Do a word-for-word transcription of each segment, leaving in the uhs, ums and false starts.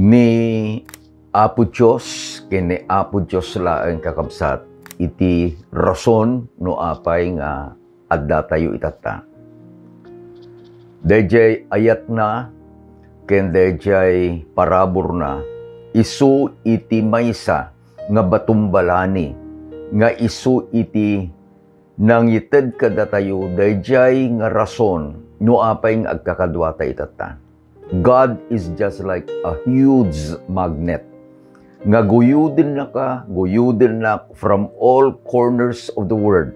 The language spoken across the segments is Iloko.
Ni Apo Dios ken ni Apo Dios laeng, kakabsat, iti rason no apay nga addatayo itatta. Daydiay ayatna ken daydiay paraburna isu iti maysa nga batumbalani nga isu iti nangited kadatayo daydiay nga rason no apay nga agkakaduata itatta. God is just like a huge magnet nga guyodennaka, guyodennaka from all corners of the world.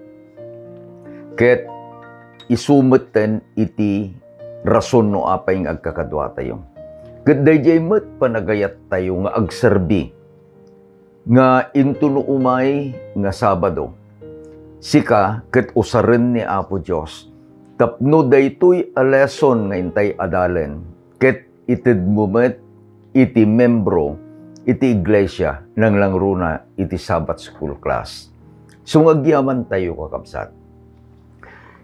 Ket isu metten iti rason no apay nga agkakaduatayo. Ket daydiay met panagayattayo nga agserbi nga intono umay nga Sabado, sika ket usaren ni Apo Dios tapno daytoy a lesson nga intay adalen ket itedmo met iti membro iti iglesia nangnangruna iti Sabbath School class. So, nga agyamantayo, kakabsat.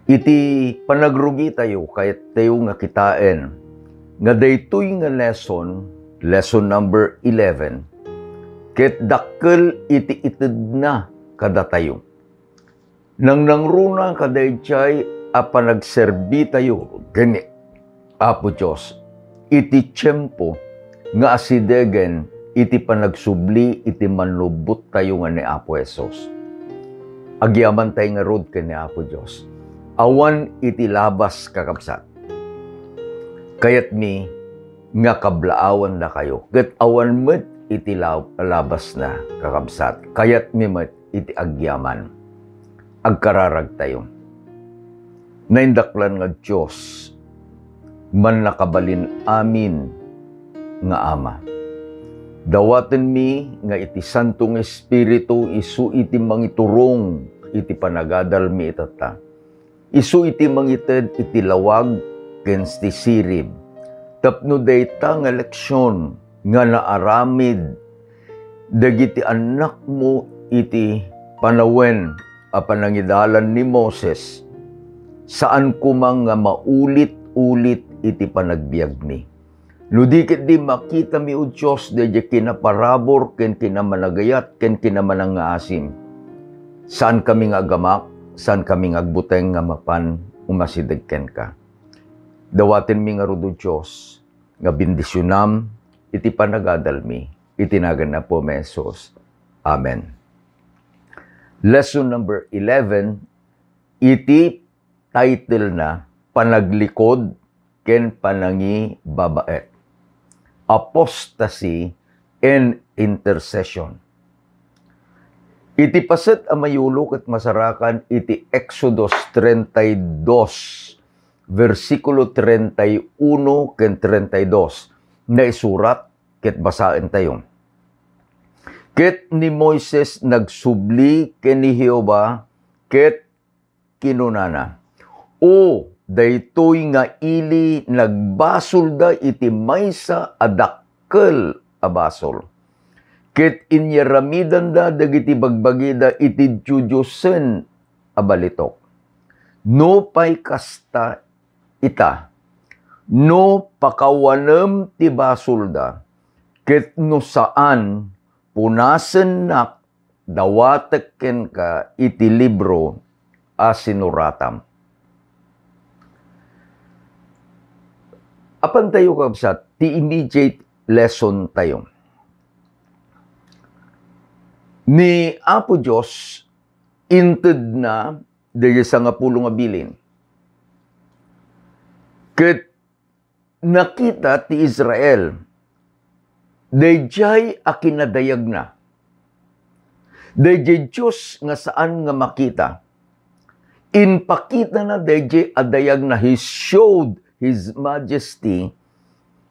Iti panagrugitayo, kayattayo nga kitaen nga daytoy nga lesson, lesson number eleven, ket dakkel iti itedna kadatayo. Nangnangruna kadaydiay a panagserbitayo ken ni Apo Dios iti tiempo nga asidegen iti panagsubli iti mannubbottayo nga ni Apo Jesus. Agyamantay ngarud ken ni Apo Dios. Awan iti labas, kakabsat. Kayatmi nga kablaawandakayo, ket awan met iti la-, labasna, kakabsat. Kayatmi met iti agyaman. Agkararagtayo. Naindaklan nga Dios, mannakabalin amin nga Ama. Dawatenmi nga iti Santo nga Espiritu isu iti mangiturong iti panagadalmi itatta. Isu iti mangited iti lawag ken ti sirib. Tapno dayta nga leksion nga naaramid dagiti annakmo iti panawen a panangidalan ni Moses, saan koma nga maulit-ulit iti panagbiagmi. No di ketdi makitami, O Dios, daydiay kinaparabur ken kinamanagayat ken kinamanangngaasim, saankami nga agamak, saankami nga agbuteng nga mapan umasideg kenka. Dawatenmi ngarud, O Dios, nga bendisionam iti panagadalmi, iti nagan ni Apomi Jesus. Amen. Lesson number eleven, iti title na, Panaglikod ken Panangibabaet, Apostasy and Intercession. Iti paset a mayulo ket masarakan iti Exodus treinta y dos, versikulo treinta y uno ken treinta y dos, naisurat ket basaentayo. Ket ni Moises nagsubli ken ni Jehovah ket kinunana, "O, daytoy nga ili nagbasolda iti maysa a dakkel a basol, ket inyaramidanda dagiti bagbagida iti diodiosen a balitok. No pay kasta ita, no pakawanem ti basolda, ket no saan, punasennak, dawatek kenka iti libro a sinuratam." Apantayo, kabsat, ti immediate lesson tayo. Ni Apo Dios, intedna daydiay sangapulo nga bilin. Ket nakita ti Israel daydiay a kinadayagna. Daydiay Dios nga saan nga makita, impakitana daydiay a dayagna. He showed his majesty.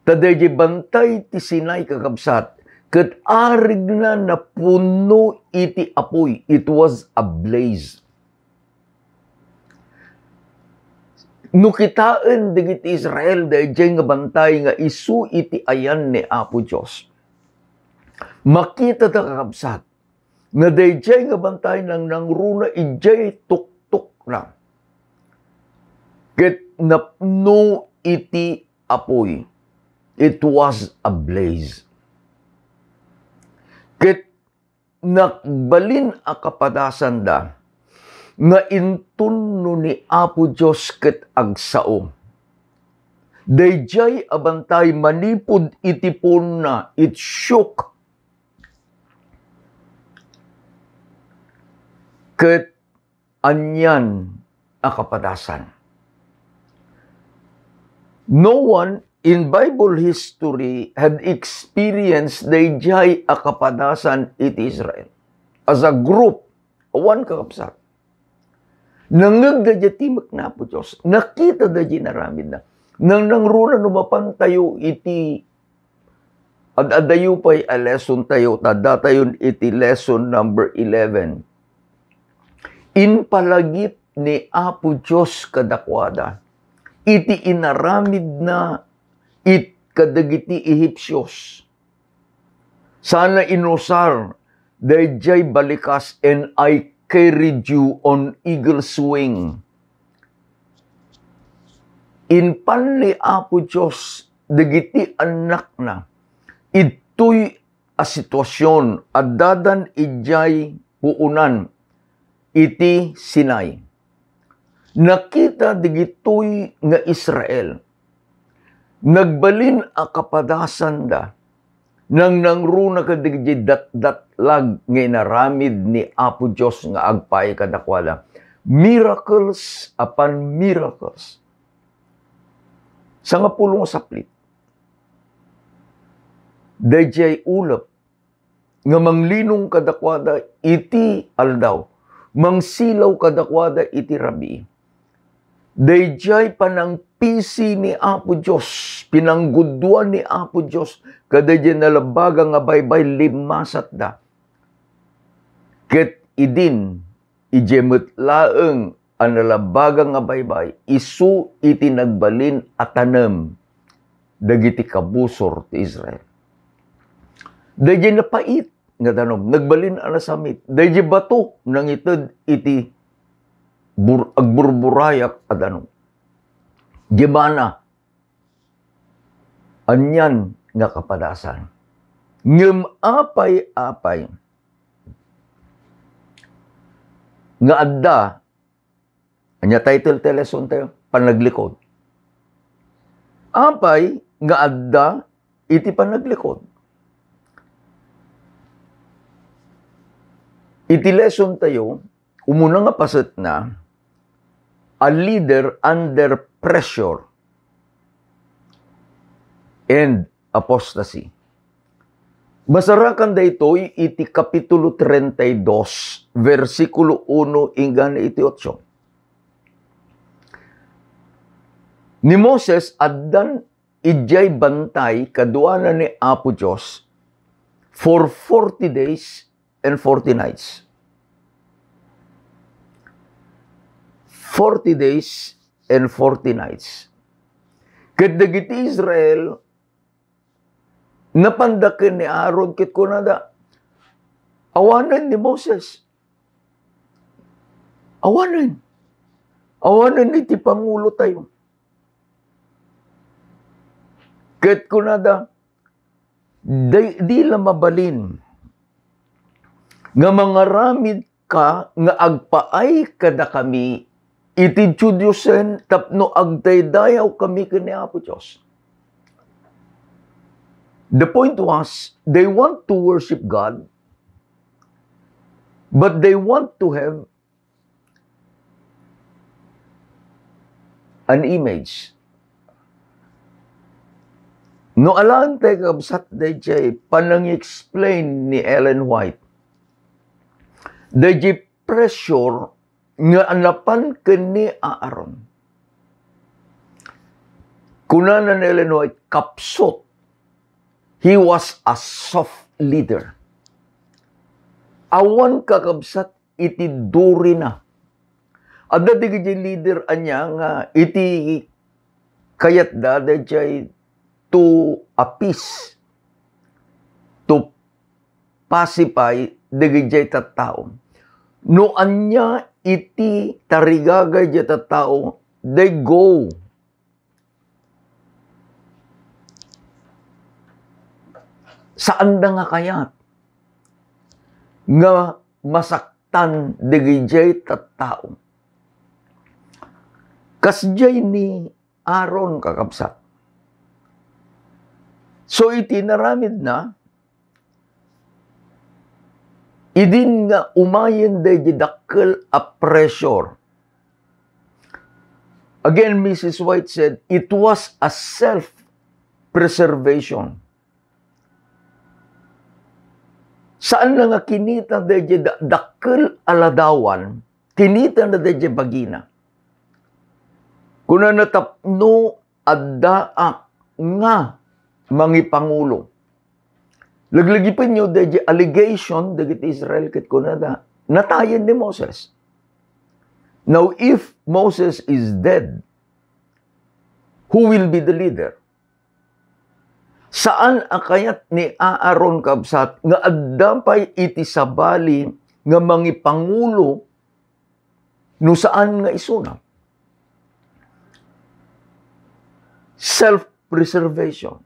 Ta daydiay bantay ti Sinai, kakabsat, ket arigna napuno iti apuy. It was ablaze. No kitaen dagiti Israel daydiay nga bantay nga isu iti ayan ni Apo Dios, makitada, kakabsat, nga daydiay nga bantay nangnangruna idiay tuktokna ket napno iti apuy. It was a blaze. Ket nagbalin a kapadasanda nga inton no ni Apo Dios ket agsao, daydiay a bantay manipud iti puonna, it shook. Ket anian a kapadasan. No one in Bible history had experienced daydiay a kapadasan iti Israel. As a group, awan kakabsat. Nangngegda diay timek ni Apo Dios. Nakitada diay inaramidna. Nang nangruna no mapantayo iti ad-adayo pay a lesson tayo, ta datayon iti lesson number eleven. Impalagip ni Apo Dios kadakuada iti inaramidna it kadagiti Ehipsios. Sana inusar daydiay balikas, "And I carried you on eagle's wing." Inpan ni Apo Dios dagiti annakna. Ittoy a sitwasion, addadan idiay puonan iti Sinai. Nakita digitoy nga Israel. Nagbalin a kapadasanda. Nangnangruna kadagiti datdatlag nga inaramid ni Apo Dios nga agpaay kadakuada. Miracles upon miracles. Sangapulo nga saplit. Daydiay ulep nga manglinong kadakuada iti aldaw, mangsilaw kadakuada iti rabii. Daydiay panangpisi ni Apo Dios, pinanggudua ni Apo Dios kadaydiay nalabaga nga baybay, limmasatda. Ket idin, idiay met laeng a nalabaga nga baybay, isu iti nagbalin a tanem dagiti kabusor ti Israel. Daydiay napait nga danum, nagbalin a nasamit. Daydiay bato, nangited iti bur-, agburburayak a danum. Diay mana, anian nga kapadasan. Ngem apay, apay nga adda, ania title ti lesson tayo? Panaglikod. Apay nga adda iti panaglikod? Iti lesson tayo, umuna nga pasetna, a leader under pressure and apostasy. Masarakan daytoy iti Kapitulo treinta y dos, bersikulo uno inggana iti otso. Ni Moses, addan idiay bantay kaduana ni Apo Dios for forty days and forty nights. Forty days and forty nights. Ket dagiti Israel, napanda ken ni Aaron ket kunada, "Awanen ni Moses. Awanen. Awanen iti pangulotayo." Ket kunada, "Di, di la mabalin nga mangaramid ka nga agpaay kadakami iti diodiosen tapno agdaydayawkami ken ni Apo Dios." The point was, they want to worship God, but they want to have an image. No alaen tayo, kabsat, dayjay panang-explain ni Ellen White, dayjay pressure nga napan ken ni Aaron. Kunana ni Ellen White, kapsut, he was a soft leader. Awan, kakabsat, iti durina. Adda dagiti leader ania nga iti kayatda dayjay to appease, to pacify dagiti tattao. No ania iti tarigagay dayjay tattao, they go. Saanda nga kayat. nga masaktan dagijay tattao. Kasdiay ni Aaron, kakabsat. So, iti inaramidna, idin nga umayen daydi dakkel a pressure. Again, Missus White said, "It was a self-preservation." Saan na nga kinita daydi da-, dakkel a ladawan, kinita na daydi bagina. Kunana, "Tapno addaak nga mangipangulo." Laglagipenyo daydi allegation dagiti Israel ket kunada, "Natayen ni Moses." Now, if Moses is dead, who will be the leader? Saan a kayat ni Aaron, kabsat, nga adda pay iti sabali nga mangipangulo no saan nga isuna? Self-preservation.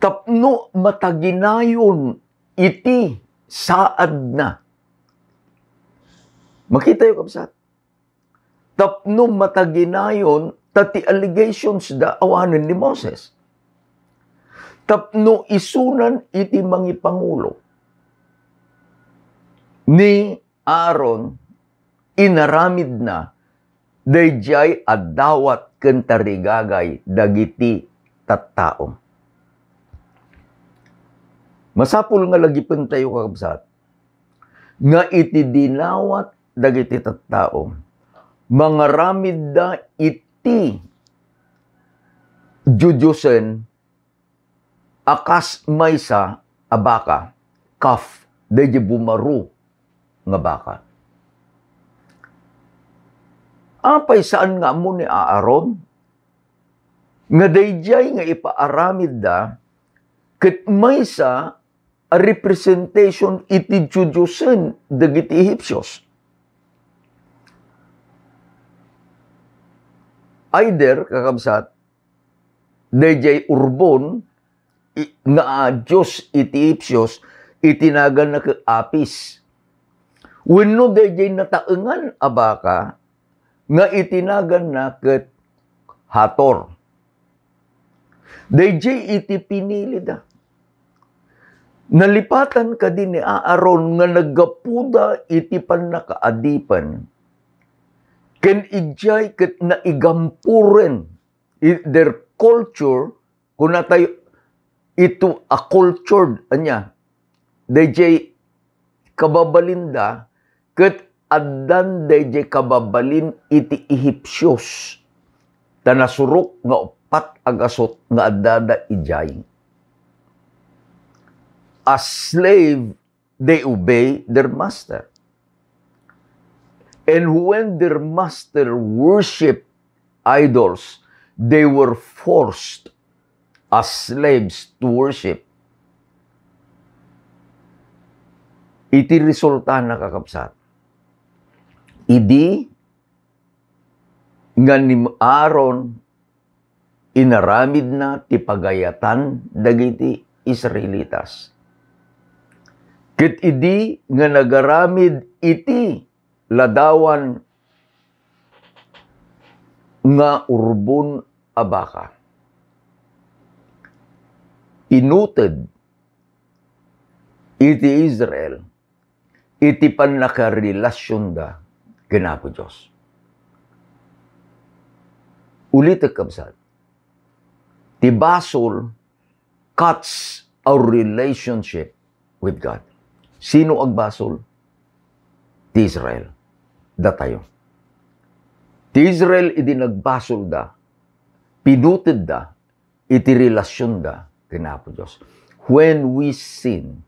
Tapno mataginayon iti saadna. Makitayo, kabsat. Tapno mataginayon, ta ti allegations da awanen ni Moses. Tapno isunan iti mangipangulo ni Aaron, inaramidna daydiay a dawat ken tarigagay dagiti tattao. Masapul nga lagipentayo, kakabsat, nga iti dinawat dagiti tattao, mangaramidda iti diodiosen a kas maysa a baka, calf, daydi bumaro nga baka. Apay saan nga ammo ni Aaron nga daydiay nga ipaaramidda ket maysa a representation iti diodiosen dagiti Ehipsios? Either, kakabsat, daydiay urbon i-, nga a dios iti Ehipsios, iti naganna ket Apis. Wenno daydiay nataengan a baka nga iti naganna ket Hator. Daydiay iti pinilida. Nalipatan kadi ni Aaron nga naggapuda iti pannakaadipen, ken idiay ket naigampuren i-, their culture, kunatayo, ito a cultured, ania, daydiay kababalinda, ket addan daydiay kababalin iti Ehipsios, ta nasurok nga uppat a gasut nga addada idiay. As slave, they obey their master. And when their master worship idols, they were forced as slaves to worship. Iti resultana, kakabsat, idi nga ni Aaron inaramidna ti pagayatan dagiti Israelitas. Ket idi nga nagaramid iti ladawan nga urbon a baka, pinuted iti Israel iti pannakarelasionda ken Apo Dios. Ulitek, kabsat, ti basol cuts our relationship with God. Sino agbasol? Ti Israel. Datayo. Ti Israel idi nagbasolda, pinutedda iti relasionda ken Apo Dios. When we sin,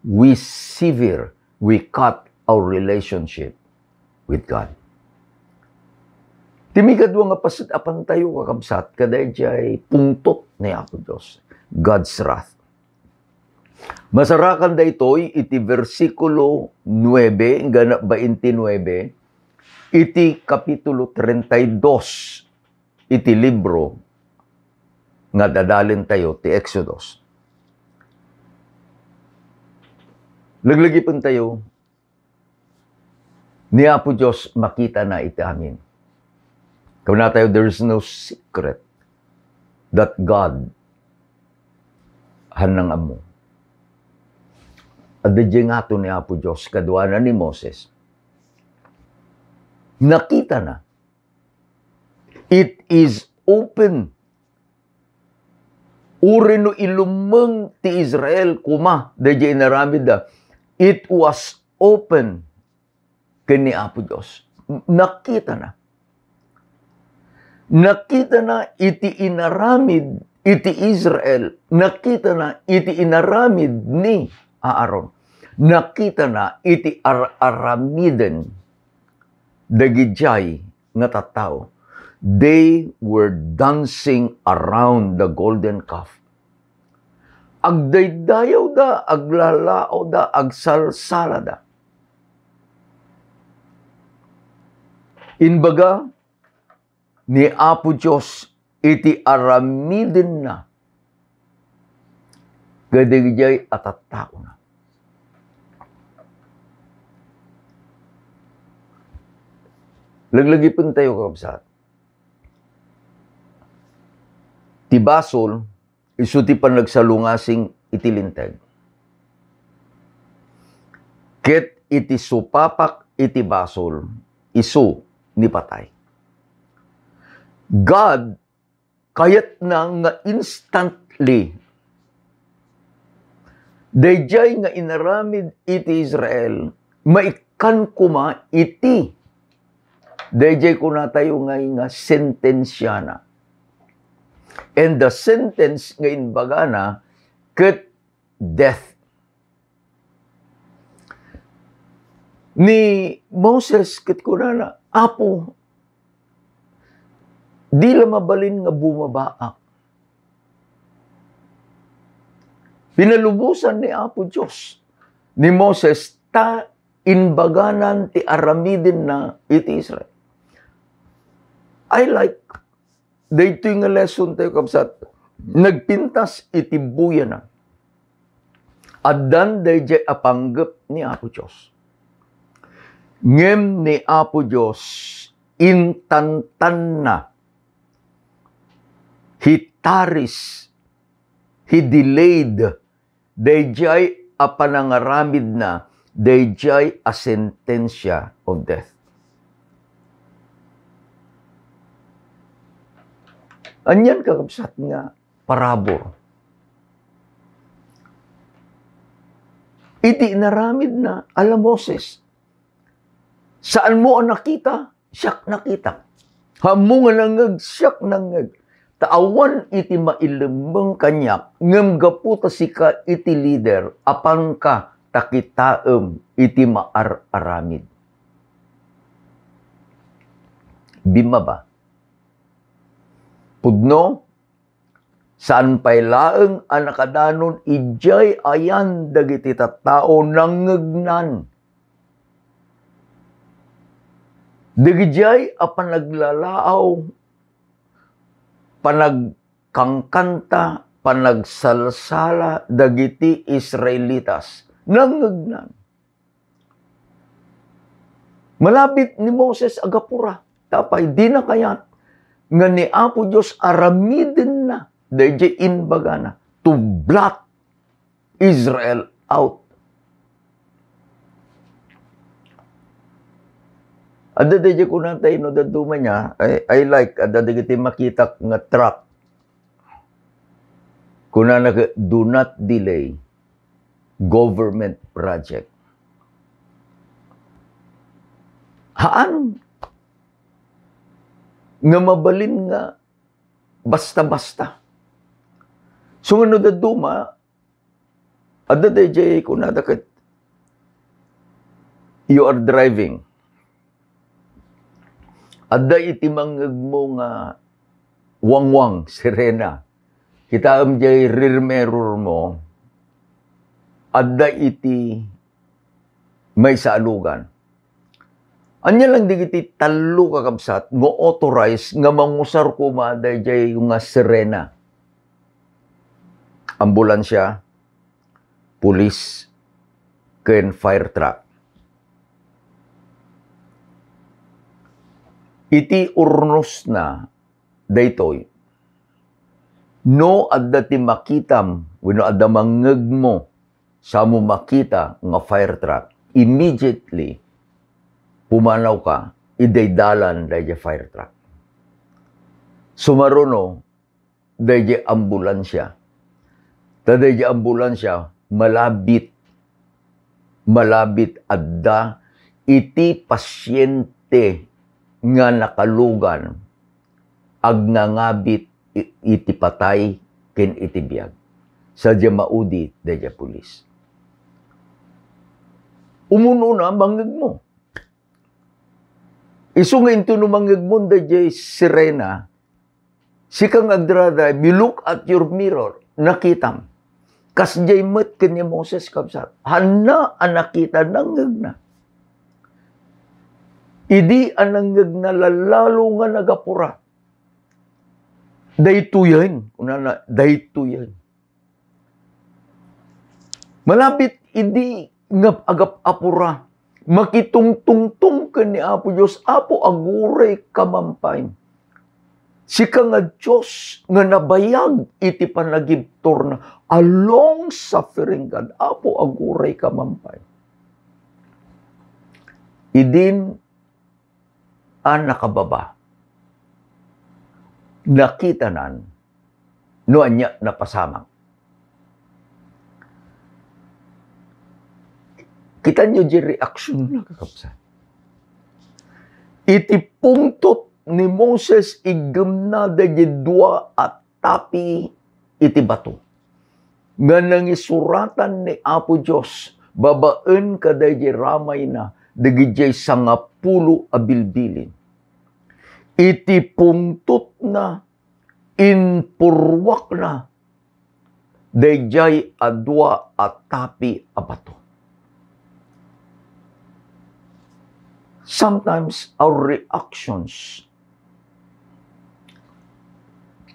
we sever, we cut our relationship with God. Ti mikadua nga paset a pantayo, kakabsat, kadaydiay pungtot ni Apo Dios, God's wrath. Masarakan daytoy iti bersikulo nuebe inggana baintinuebe iti kapitulo treinta y dos iti libro nga adalentayo ti Exodus. Laglagipentayo, ni Apo Dios makitana iti amin. Kunatayo, "There is no secret that God han nangammo." Adda diay ngato ni Apo Dios kaduana ni Moses. Nakitana. It is open. Uray no ilummeng ti Israel koma daydiay inaramidda, it was open ken ni Apo Dios. Nakitana. Nakitana iti inaramid iti Israel. Nakitana iti inaramid ni Aaron. Nakitana iti ar-aramiden dagidiay nga tattao. They were dancing around the golden calf. Agdaydayawda, aglalaawda, agsalsalada. Imbaga ni Apo Dios iti aramidenna kadagiti a tattaona. Laglagipentayo, kakabsat. Ti basol, isu ti panagsalungasing iti Linteg. Ket iti supapak iti basol, isu ni patay. God kayatna nga instantly, daydiay nga inaramid iti Israel, maikkan koma iti daydiay kunatayo ngay nga sentensiana. And the sentence nga imbagana ket death. Ni Moses ket kunana, "Apo, di la mabalin nga bumabaak." Pinalubosan ni Apo Dios ni Moses ta imbaganan ti aramidenna iti Israel. I like daytoy nga lesson tayo, kabsat. Nagpintas iti buyana. Addan daydiay a panggep ni Apo Dios. Ngem ni Apo Dios, intantanna, he tarries, he delayed daydiay a panangaramidna, daydiay a sentensia of death. Anian, kakabsat, nga parabur? Iti inaramidna, ala Moses, saanmo a nakita, siak nakita. Ammo nga nangngeg, siak nangngeg. Ta awan iti mailemmeng kaniak, ngem gapu ta sika iti lider, apanka ta kitaem iti maar-aramid. Bimmaba. Pudno, saan pay laeng a nakadanon idiay ayan dagiti tattao nangngegnan. Dagidiay a panaglalaaw, panagkangkanta, panagsalsala dagiti Israelitas, nangngegnan. Malabit ni Moses a gapura, ta apay, dina kayat nga ni Apo Dios aramidenna daydiay imbagana to blot Israel out. Adda daydiay kunata, no, dadduma niya, I, I like, adda dagiti makitak nga truck. Kunana ket, "Do not delay government project." Haan nga mabalin nga basta-basta. So, nga no dadduma, adda daydiay kunada ket, you are driving. Adda iti mangngegmo nga wangwang, sirena. Kitaem diay rear mirror mo, adda iti maisaalugan. Ania lang dagiti tallo, kakabsat, nga authorized nga mangusar koma daydiay nga sirena? Ambulansia, pulis, ken fire truck. Iti urnosna daytoy, no adda ti makitam wenno adda mangngegmo, samo makita nga fire truck, immediately pumanawka idiay dalan daydiay fire truck. Sumaruno daydiay ambulansia. Ta daydiay ambulansia, malabit, malabit adda iti pasyente nga nakalugan, agnangabit i-, iti patay ken iti biag. Sadiay maudi daydiay pulis. Umun-una, mangngegmo. Isu nga intono mangngegmo daydiay sirena, sika nga agdrive, you look at your mirror, nakitam. Kasdiay met ken ni Moses, kabsat. Hanna a nakita, nangngegna. Idi a nangngegna, lallalo nga nagapura. Daytoyen, kunana, daytoyen. Malabit idi nga agap-apura, makitungtungtong ken ni Apo Dios, "Apo, agurayka man pay. Sika nga Dios nga nabayag iti panagibturna, a long-suffering God, Apo, agurayka man pay." Idin a nakababa, nakitanan no ania napasamak. Kitanyo di reaksyon na, kakabsat. Iti pungtot ni Moses, iggemna daydi dua a tapi iti bato nga nangisuratan ni Apo Dios babaen kadaydi ramayna dagidiay sangapulo a bilbilin. Iti pungtotna, inpurruakna daydiay a dua a tapi a bato. Sometimes our reactions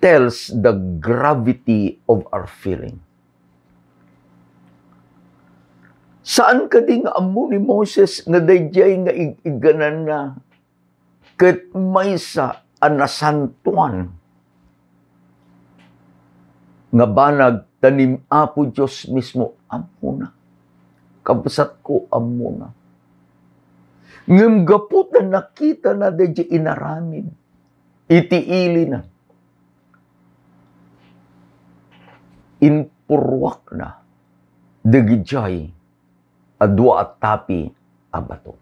tells the gravity of our feeling. Saan kadi nga ammo ni Moses nga daydiay nga ig-iggananna ket maysa a nasantoan nga banag ta ni Apo Dios mismo ammona. Kabsatko, ammona. Ngem gapu ta nakitana daydiay inaramid iti ilina, inpurruakna dagidiay a dua a tapi a bato.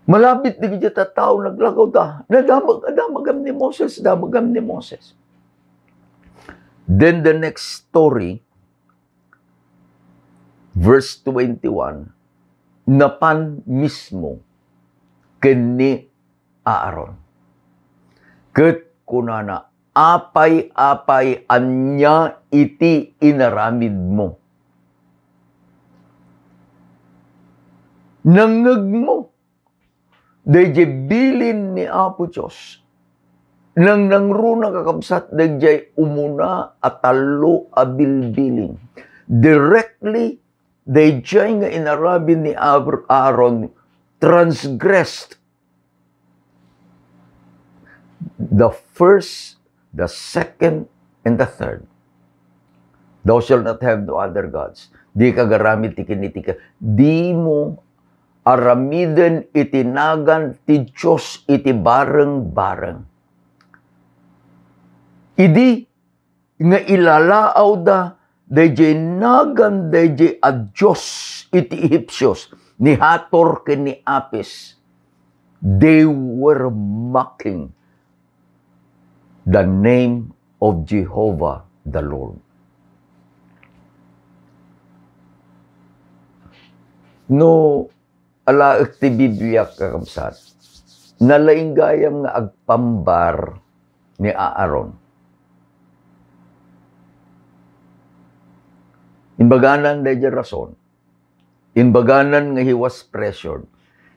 Malabit dagiti tattao naglagawda. Nadamag, adamagam ni Moses, damagam ni Moses. Then the next story, verse twenty-one, napan mismo ken ni Aaron. Ket kunana, "Apay, apay, ania iti inaramidmo? Nangngegmo daydiay bilin ni Apo Dios." Nangnangruna, kakabsat, daydiay umuna a tallo a bilbilin. Directly, daydiay nga inaramid ni Abr-, Aaron transgressed the first, the second, and the third. "Thou shalt not have no other gods." Dika agaramid ti kinitike. Dimo aramiden iti nagan ti Dios iti bareng-bareng. Idi nga ilalaawda daydiay nagan daydiay a dios iti Ehipsios, ni Hator ken ni Apis, they were mocking the name of Jehovah the Lord. No alaek ti Biblia, kakabsat, nalaing gayam nga agpambar ni Aaron. Imbaganan daydiay rason. Imbaganan nga he was pressured.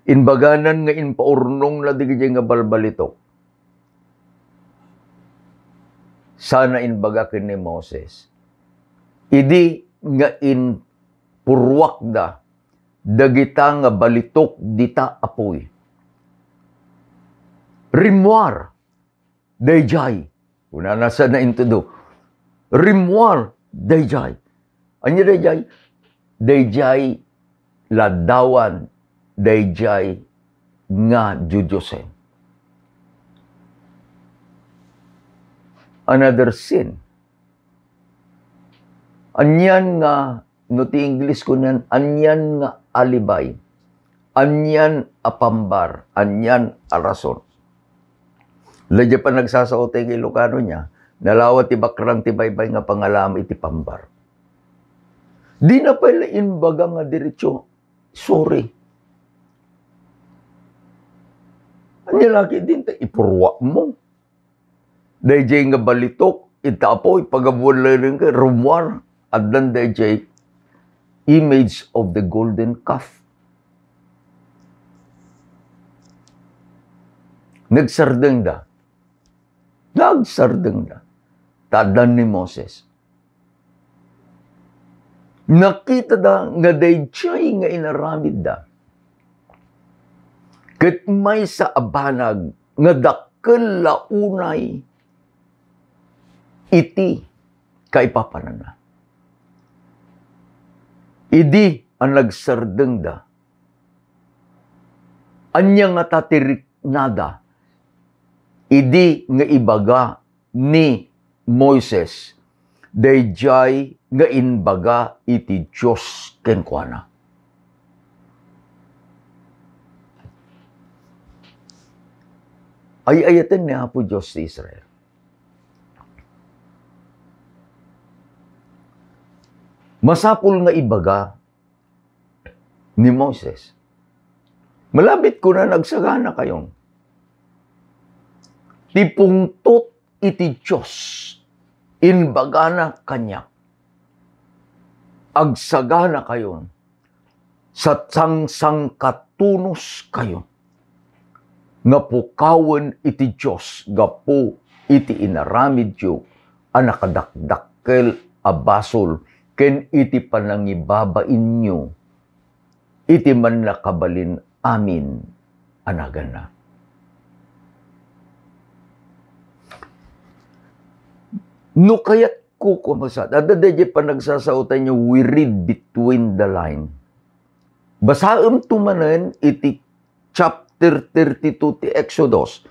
Imbaganan nga impaurnongna dagiti nga balbalitok. Sana imbaga ken ni Moses, idi nga in-, purruakda dagita nga balitok dita apuy. Rimmuar daydiay. Kunana sa naintudo, rimmuar daydiay. Ania daydiay? Daydiay laddawan daydiay nga diodiosen. Another sin. Anian nga, no ti Ingles kunan, anian nga alibay, anian a pambar, anian a rason. Daydiay panagsasao ti Ilocano nia, nalawa ti bakrang ti baybay nga pangalam iti pambar. Dina pay la imbaga nga diretso, "Sorry." Ania la ketdin ta ipurruakmo? Daydiay nga balitok, ita apuy, pagabuan laeng ket rummuar, addan daydiay image of the golden calf. Nagsardengda. Nagsardengda. Ta addan ni Moses. Nakitada nga daydiay nga inaramidda ket maysa a banag nga dakkel la unay iti kaipapananna. Idi a nagsardengda, ania ngata ti riknada idi nga ibaga ni Moises daydiay nga imbaga iti Dios kenkuana? Ay-ayaten ni Apo Dios ti Israel. Masapul nga ibaga ni Moises, "Malabit kunan, agsaganakayon. Ti pungtot iti Dios, imbagana kaniak, agsaganakayon, sa sangsangkatunoskayon nga pukawen iti Dios gapu iti inaramidyo a nakadakdakkel a basol ken iti panangibabainyo iti mannakabalin amin a naganna." No kayatko, kumasat, adda daydiay panagsasaotanyo, we read between the line. Basaemto manen iti chapter thirty-two ti Exodus.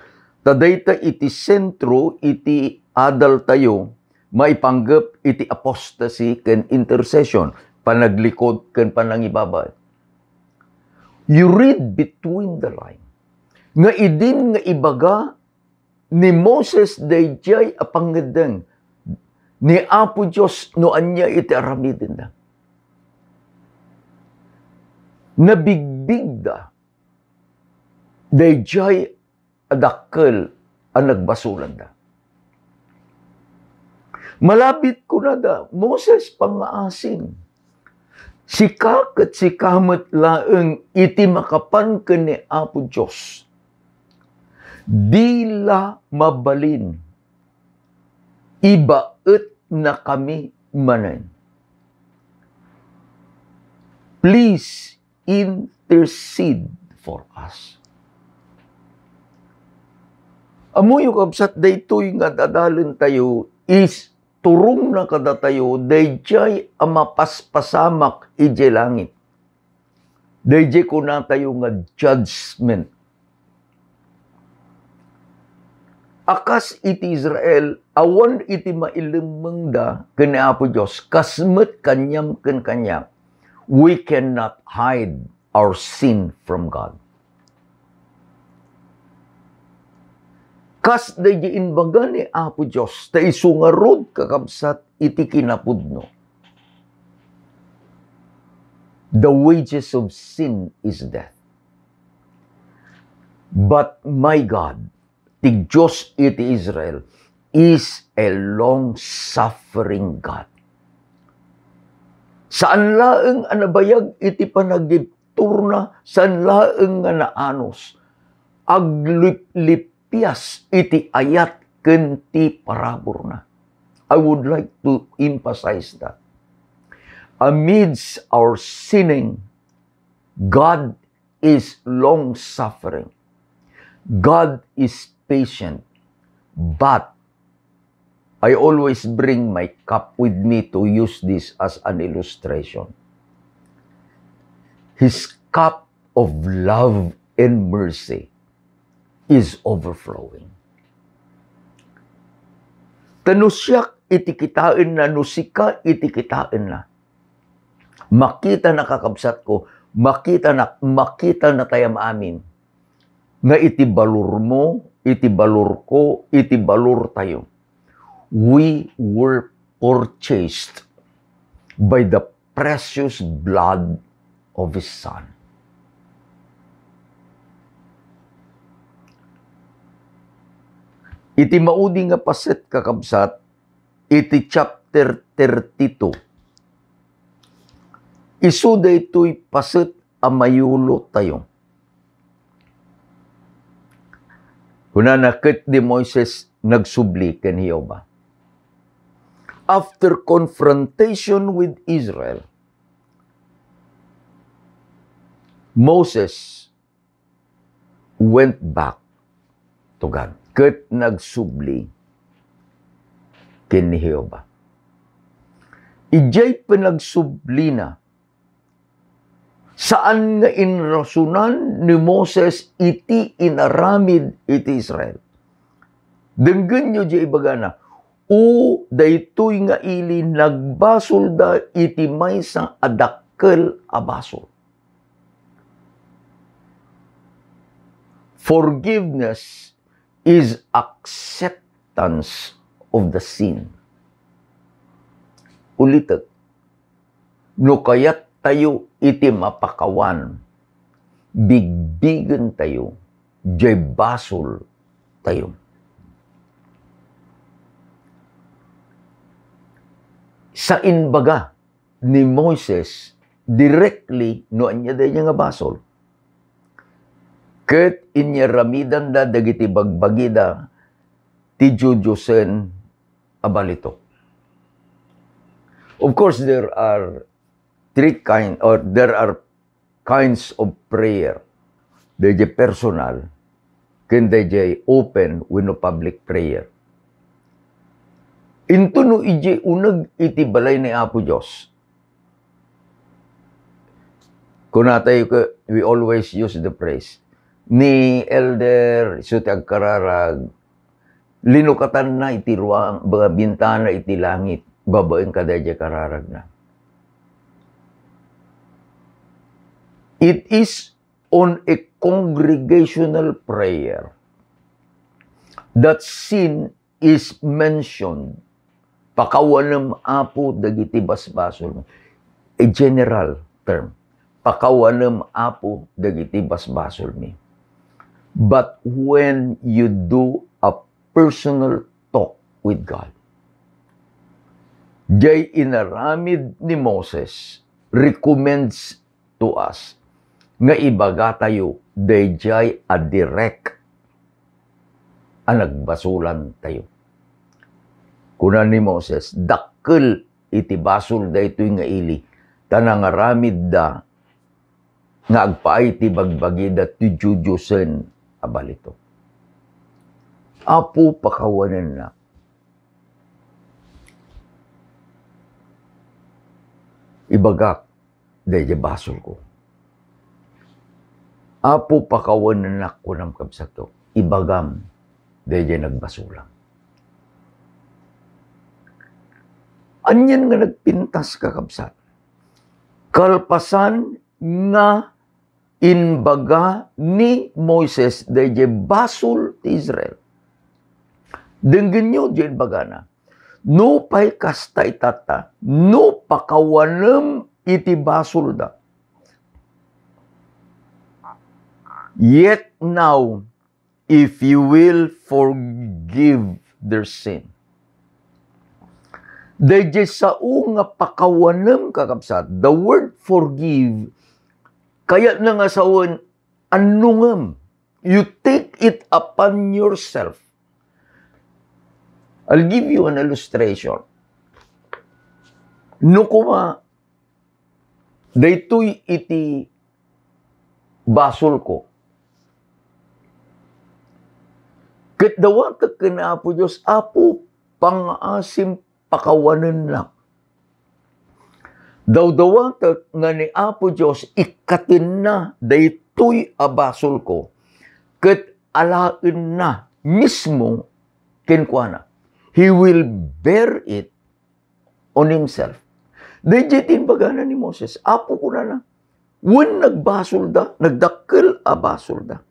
Ta dayta iti sentro iti adaltayo maipanggep iti apostasy ken intercession, panaglikod ken panangibabain. You read between the line. Nga idin nga ibaga ni Moses daydiay a pangngeddeng ni Apo Dios no ania iti aramidenna. Nabigbigda daydiay a dakkel a nagbasolanda. Malabit kunada, "Moses, pangngaasim. Sika ket sika met laeng iti makapan ken ni Apo Dios. Di la mabalin. Ibaetnakami manen. Please intercede for us." Ammoyo, kabsat, daytoy nga ad-adalentayo is turongna kadatayo daydiay a mapaspasamak idiay langit. Daydiay kunatayo nga judgment. A kas iti Israel, awan iti mailemmengda ken ni Apo Dios, kas met kaniam ken kaniak, we cannot hide our sin from God. Kas daydi imbaga ni Apo Dios, ta isu ngarud, kakabsat, iti kinapudno. The wages of sin is death. But my God, ti Dios iti Israel, is a long-suffering God. Saan laeng a nabayag iti panagibturna, saan laeng nga naanus, aglippias iti ayat ken ti paraburna. I would like to emphasize that. amidst our sinning, God is long-suffering. God is patient. But I always bring my cup with me to use this as an illustration. His cup of love and mercy is overflowing. Ta no siak iti kitaenna, no sika iti kitaenna, makitana, kakabsatko, makitana, makitanatayo amin nga iti balormo, iti balorko, iti balortayo, we were purchased by the precious blood of His Son. Iti maudi nga paset, kakabsat, iti chapter thirty-two, isu daytoy paset a mayulotayo. Kunana, ket ni Moises nagsubli ken Jehovah. After confrontation with Israel, Moses went back to God. Ket nagsubli ken ni Jehovah. Idiay panagsublina, saan nga inrasunan ni Moses iti inaramid iti Israel. Denggenyo diay ibagana, "O, daytoy nga ili, nagbasolda iti maysa a dakkel a basol." Forgiveness is acceptance of the sin. Ulitek, no kayattayo iti mapakawan, bigbigentayo diay basoltayo. Sainbaga ni Moises directly no ania daydiay nga basol. Ket inyaramidanda dagiti bagbagida ti diodiosen a balitok. Of course, there are three kind, or there are kinds of prayer. Daydiay personal, ken daydiay open wenno public prayer. Intono idiay uneg iti balay ni Apo Dios, kunatayo ke, we always use the phrase, ni Elder, isu ti agkararag, linukatanna iti ruang, bintana iti langit, babaen kadaydiay kararagna. It is on a congregational prayer that sin is mentioned. Pakawanem, Apo, dagiti basbasolmi. A general term. Pakawanem, Apo, dagiti basbasolmi. But when you do a personal talk with God, diay inaramid ni Moses recommends to us nga ibagatayo daydiay a direct a nagbasolantayo. Kuna ni Moses, "Dakkel iti basol daytoy nga ili, ta nangaramidda nga agpaay ti bagbagida ti diodiosen a balitok." Apo, pakawanennak. Ibagak daydiay basolko. Apo, pakawanennak, kunam, kabsatko. Ibagam daydiay nagbasolam. Anian nga nagpintas, kakabsat? Kalpasan nga imbaga ni Moises daydiay basol ti Israel. Denggenyo diay imbagana, "Nupay kasta itatta, no pakawanem iti basolda, yet now, if you will forgive their sin." Daydiay sao nga pakawanem, kakabsat, the word forgive, kayatna nga sawen, annongem. You take it upon yourself. I'll give you an illustration. No koma, Daytoy iti basolko. Ket dawatek ken Apo Dios, Apo, pangngaasim pakawanennak. Dawdawatek nga ni Apo Dios ikkatenna daytoy a basolko, ket alaenna mismo kenkuana. He will bear it on himself. Daydiay ti imbagana ni Moses, Apo, kunana, wen nagbasolda, nagdakkel a basolda.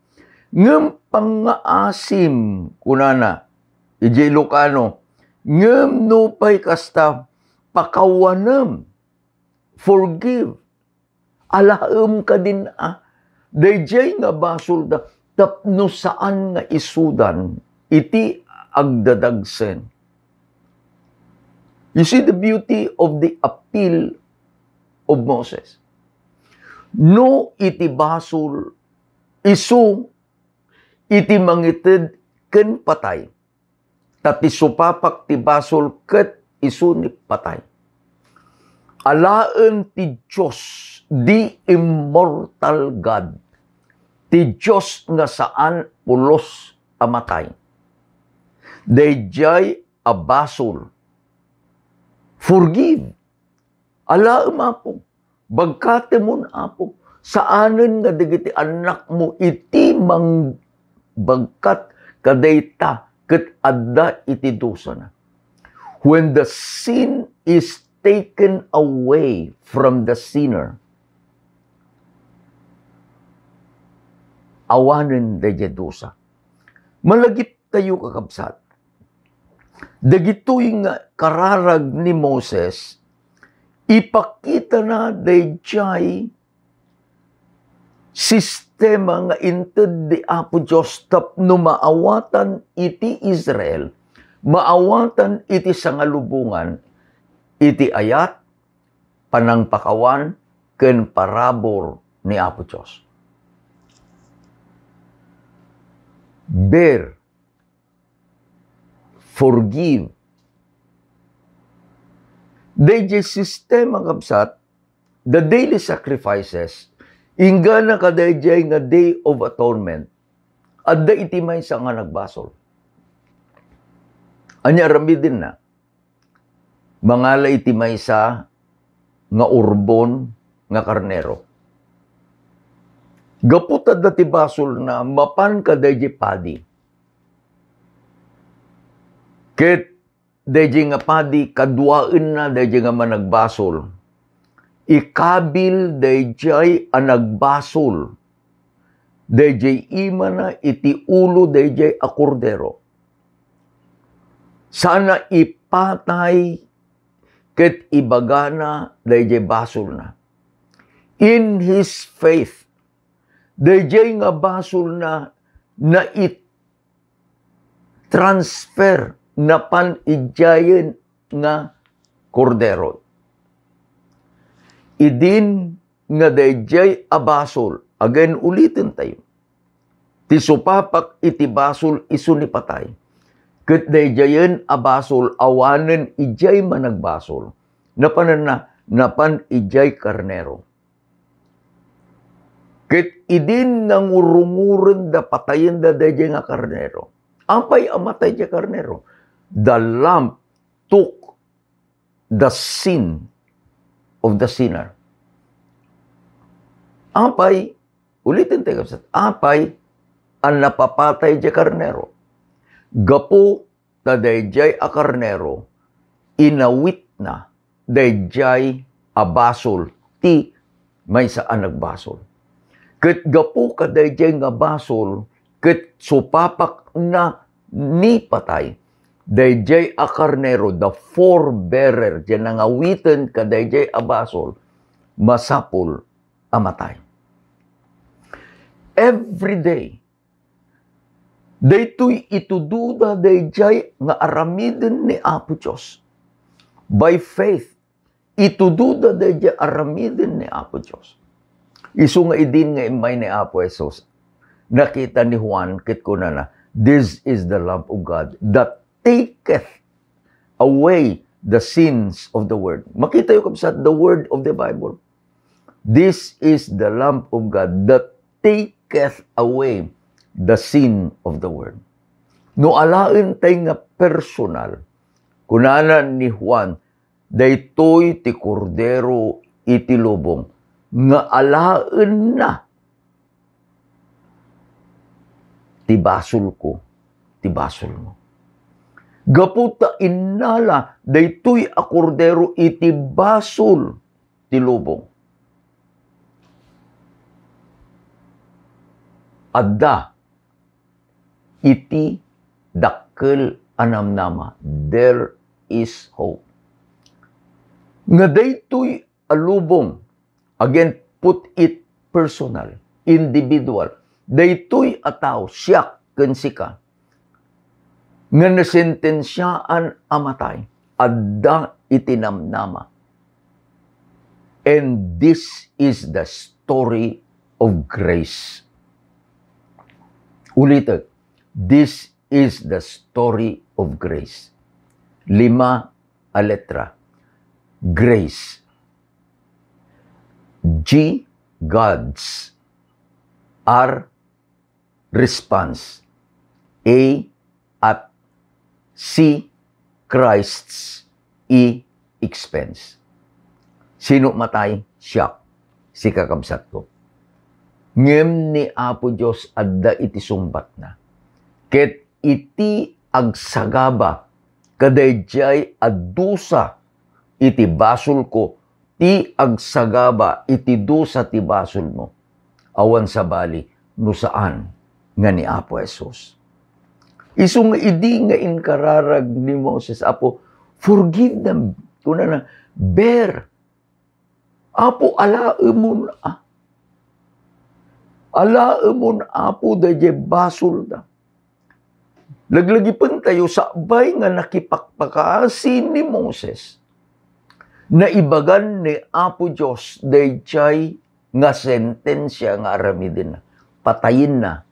Ngem pangngaasim, kunana, idiay Ilocano, ngem nupay kasta, pakawanem, forgive, alaem kadin a, daydiay nga basolda, tapno saan nga isudan iti agdadagsen. You see the beauty of the appeal of Moses. No iti basol, isu iti mangited ken patay, ta ti supapak ti basol ket isu ni patay. Alaen ti Dios, the immortal God, ti Dios nga saan pulos a matay. Daydiay a basol, forgive. Alaem, Apo. Bagkatemon, Apo. Saanen nga dagiti annakmo iti mangbagkat kadayta ket adda iti dusana. When the sin is taken away from the sinner, awanen daydiay dusa. Malagiptayo, kakabsat. Dagitoy nga kararag ni Moses, ipakitana daydiay sistema nga inted ni Apo Dios tapno maawatan iti Israel, maawatan iti sangalubongan iti ayat, panangpakawan, ken parabur ni Apo Dios. Bear, forgive. Daydiay sistema, kabsat, the daily sacrifices, inggana kadaydiay nga Day of Atonement, adda iti maysa nga nagbasol. Ania aramidenna? Mangala iti maysa nga urbon nga karnero. Gapu ta adda ti basolna, mapan kadaydiay padi. Ket daydiay nga padi, kaduaenna daydiay nga managbasol. Ikabil daydiay a nagbasol daydiay imana iti ulo daydiay a kordero. Sana ipatay ket ibagana daydiay basolna. In his faith, daydiay nga basolna nait-, transfer napan idiayen nga kordero. Idin nga daydiay a basol, again, uliten tayo. Ti supapak iti basol isu ni patay. Ket daydiayen a basol awanen idiay managbasol. Napananna, napan idiay karnero. Ket idin nangurungoren da patayen da daydiay nga karnero. Apay a matay diay karnero? The lamb took the sin of the sinner. Apay, uliten tayo, kabsat, apay a napapatay diay karnero? Gapu ta daydiay a karnero, inawitna daydiay a basol ti maysa a nagbasol. Ket gapu kadaydiay nga basol, ket supapakna ni patay, daydiay a karnero, the forebearer, diay nangawiten kadaydiay a basol, masapul a matay. Every day, daytoy itudoda daydiay nga aramiden ni Apo Dios. By faith, itudoda daydiay aramiden ni Apo Dios. Isu nga idin nga immay ni Apo Jesus, nakita ni Juan ket kunana, "This is the Lamb of God that taketh away the sins of the world." Makitayo, kabsat, the word of the Bible. "This is the Lamb of God that taketh away the sin of the world." No alaentay nga personal, kunana ni Juan, "Daytoy ti Kordero iti lubong nga alaenna ti basolko, ti basolmo." Gapu ta innala daytoy a Kordero iti basol ti lubong. Adda iti dakkel a namnama. There is hope. Nga daytoy a lubong, again, put it personal, individual. Daytoy a tao, siak ken sika, nga nasentensiaan a matay, adda iti namnama. And this is the story of grace. Ulitek, this is the story of grace. Lima a letra. Grace. G, God's. R, response. A at C, Christ's. E, expense. Sino matay? Siak, sika, kabsatko. Ngem ni Apo Dios adda iti sungbatna. Ket iti agsagaba kadaydiay a dusa iti basolko, ti agsagaba iti dusa ti basolmo, awan sabali no saan nga ni Apo Jesus. Isu nga idi nga inkararag ni Moses, "Apo, forgive them," kunana, "bear. Apo, alaemon, a. Alaemon, Apo, daydiay basolda." Laglagipentayo, sakbay nga nakipakpakaasi ni Moses, naibagan ni Apo Dios daydiay nga sentensia nga aramidenna. Patayenna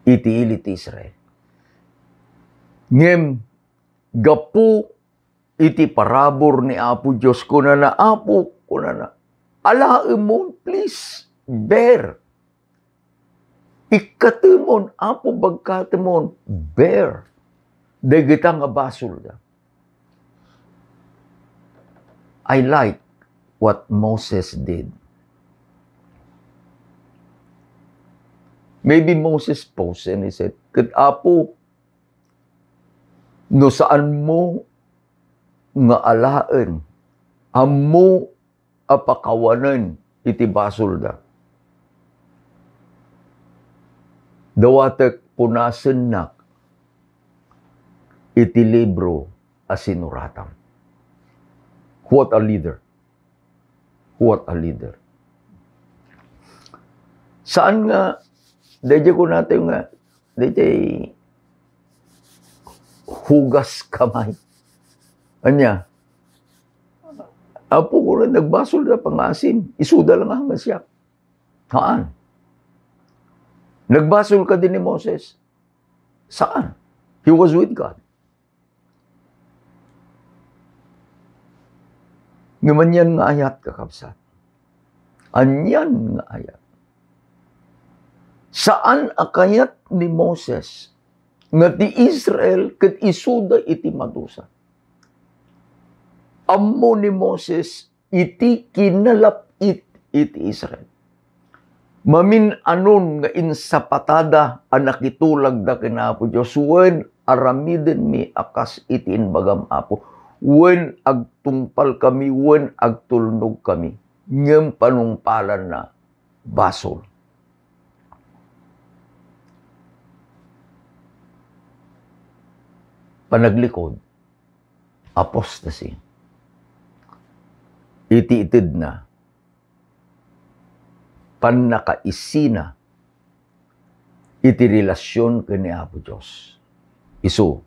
iti ili ti Israel. Ngem gapu iti parabur ni Apo Dios, kunana, "Apo," kunana, "alaemon, please, bear. Ikkatemon, Apo, bagkatemon, bear dagita nga basolda." I like what Moses did. Maybe Moses paused and he said, "Ket, Apo, no saanmo nga alaen, ammo a pakawanen iti basolda. Dawatek punasennak iti libro a sinuratam." What a leader. What a leader. Saan nga, daydiay kunatayo nga, daydiay hugas kamay. Ania, "Apo," kuna, "nagbasolda, pangaasim. Isuda lang nga siak." Haan. Nagbasol kadi ni Moses? Saan. He was with God. Ngem anian nga ayat, kakabsat? Anian nga ayat? Saan a kayat ni Moses nga ti Israel ket isuda iti madusa. Ammo ni Moses iti kinalap-it iti Israel. Mamin-anon nga insapatada a nakitulagda ken Apo Dios, wen aramidenmi a kas iti imbagam, Apo, wen agtungpalkami, wen agtulnogkami, ngem panungpalanna basol. Panaglikod, apostasy. Iti itedna, pannakaisina iti relasion ken ni Apo Dios. Isu,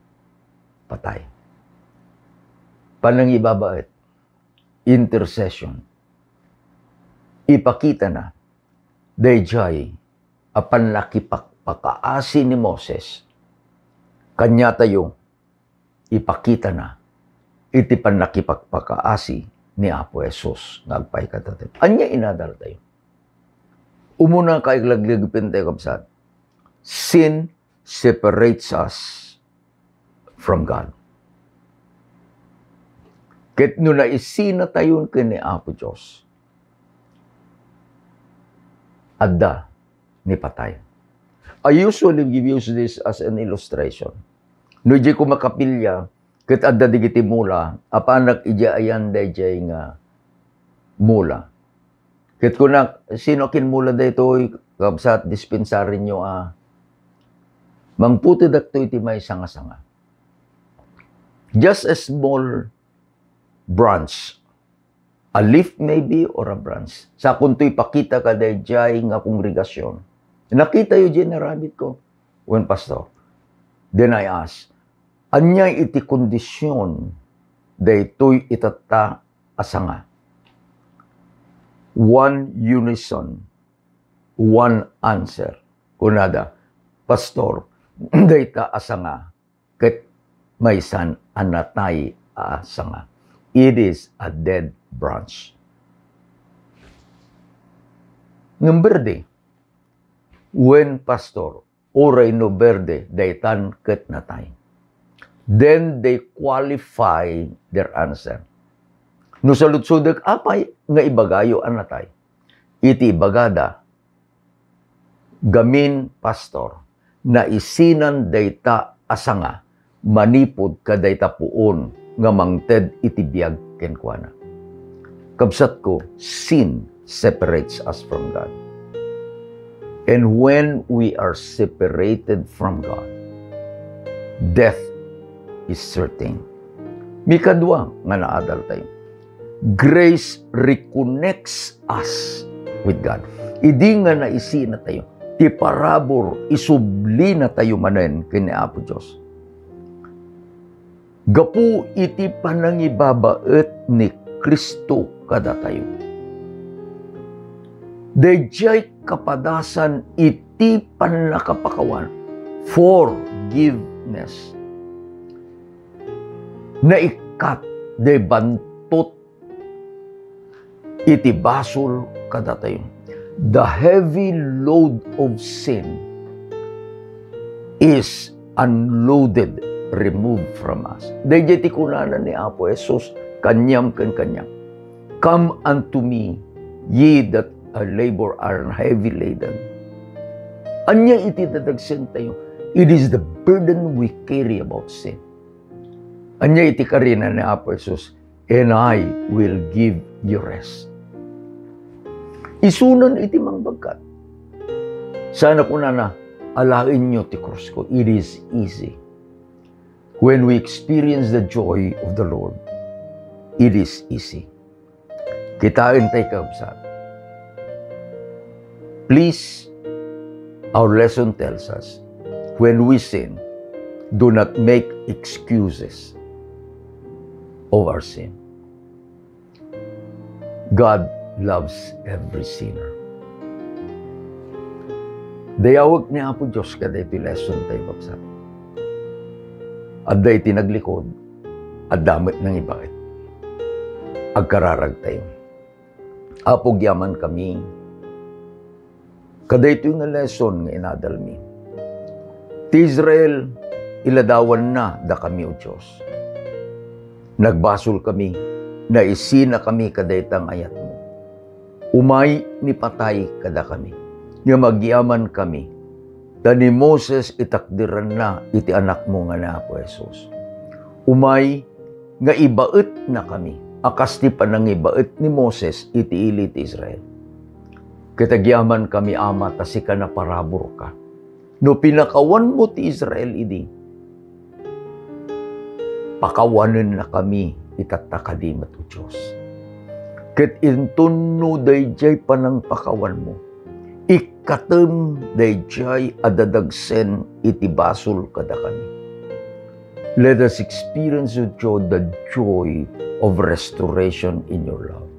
patay. Panangibabaet, intercession. Ipakitana daydiay a pannakipakpakaasi ni Moses. Kaniatayo, ipakitana iti pannakipakpakaasi ni Apo Jesus nga agpay kadatayo. Ania inadaltayo? Umuna, kaiglaglagipen tayo, kabsat. Sin separates us from God. Ket no naisinatayon ken ni Apo Dios, adda ni patay. I usually give use this as an illustration. No idiay ko makapilya, ket adda dagiti mula, apanak idiay ayan daydiay nga mula. Ket kunak, "Sino a kinmula daytoy, kabsat, dispensarinyo a?" Mangputedakto iti maysa nga sanga. Just a small branch. A leaf maybe or a branch. Sakonto ipakita kadaydiay nga kongregasyon. Nakitayo diay inaramid ko. Wen, Pastor. Then I ask, "Ania iti kondisyon daytoy itatta a sanga?" One unison, one answer. Kunada, "Pastor, dayta a sanga ket maysan a natay a sanga. It is a dead branch." Ngem berde, wen, Pastor, uray no berde, daytan ket natay. Then they qualify their answer. No saludsodek, "Apay nga ibagayo a natay?" Iti ibagada, "Gamin, Pastor, naisinan dayta a sanga manipud kadayta puon nga mangted iti biag kenkuana." Kabsatko, sin separates us from God. And when we are separated from God, death is certain. Mikadua nga naadaltayo, grace reconnects us with God. Idi nga naisinatayo, ti parabur, isublina tayo manen ken ni Apo Dios. Gapu iti panangibabaet ni Cristo kadatayo. Daydiay kapadasan iti pannakapakawan, forgiveness. Naikkat, day bantot iti basol kadatayo. The heavy load of sin is unloaded, removed from us. Daydiay ti kunana ni Apo Jesus kaniam ken kaniak, "Come unto me, ye that are labor are heavy laden." Ania iti dadagsentayo? It is the burden we carry about sin. Ania iti karina ni Apo Jesus? "And I will give you rest." Isunan iti mangbagkat. Sana kunana, "Alaenyo ti krus ko." It is easy. When we experience the joy of the Lord, it is easy. Kitaen tay, kabsat. Please, our lesson tells us, when we sin, do not make excuses of our sin. God loves every sinner. Dayawek ni Apo Dios kadaytoy lesson tayo, kabsat. Adda iti naglikod, adda met nangibaet. Agkararag tayo. Apo, agyamankami kadaytoy nga lesson nga inadalmi. Ti Israel, iladawanna dakami, O Dios. Nagbasolkami, naisinakami kadayta nga ayatmo. Umay ni patay kadakami, ngem agyamankami, ta ni Moses itakderanna iti anakmo nga ni Apo Jesus. Umay nga ibaetnakami a kas ti panangibaet ni Moses iti ili ti Israel. Ket agyamankami, Ama, ta sika naparaburka. No pinakawanmo ti Israel idi, pakawanennakami itatta kadi met, O Dios. Ket inton no daydiay panangpakawanmo, ikkatem daydiay a dadagsen iti basol kadakami. Let us experience with joy the joy of restoration in your love.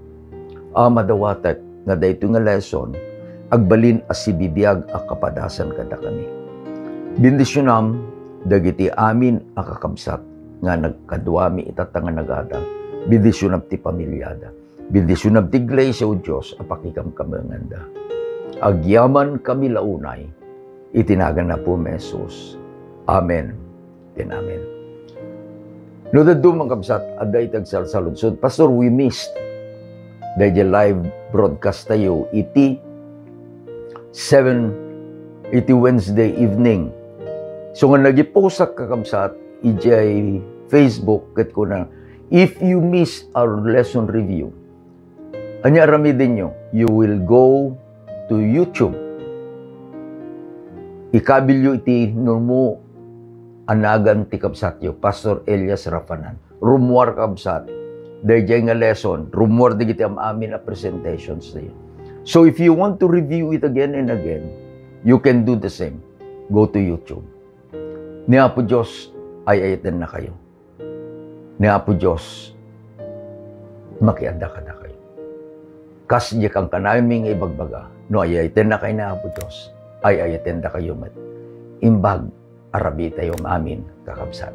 Ama, dawatek nga daytoy nga lesson agbalin a sibibiag a kapadasan kadakami. Bendisionam dagiti amin a kakabsat nga nagkaduami itatta nga nagadal. Bendisionam ti pamiliada. Bendisionam ti iglesia, O Dios, a pakikamkamenganda. Agyamankami la unay iti nagan Apo Jesus. Amen ken amen. No dadduma, kakabsat, adda iti agsalsaludsod, "Pastor, we missed daydiay live broadcast tayo iti seven, iti Wednesday evening." So nga nagiposak, kakabsat, idiay Facebook ket kuna, "If you miss our lesson review, ania aramidenyo? You will go to YouTube. Ikabilyo iti numo a nagan ti kabsatyo, Pastor Elias Rafanan. Rummuar, kabsat, daydiay nga lesson. Rummuar dagiti am-amin a presentations tayo. So if you want to review it again and again, you can do the same. Go to YouTube." Ni Apo Dios ay-ayatennakayo. Ni Apo Dios makiadda kadakayo. Kas diay kankanayon mi nga ibagbaga, no ay-ayatennakayo ni Apo Dios, ay-ayatendakayo met. Imbag a rabii tayo amin, kakabsat.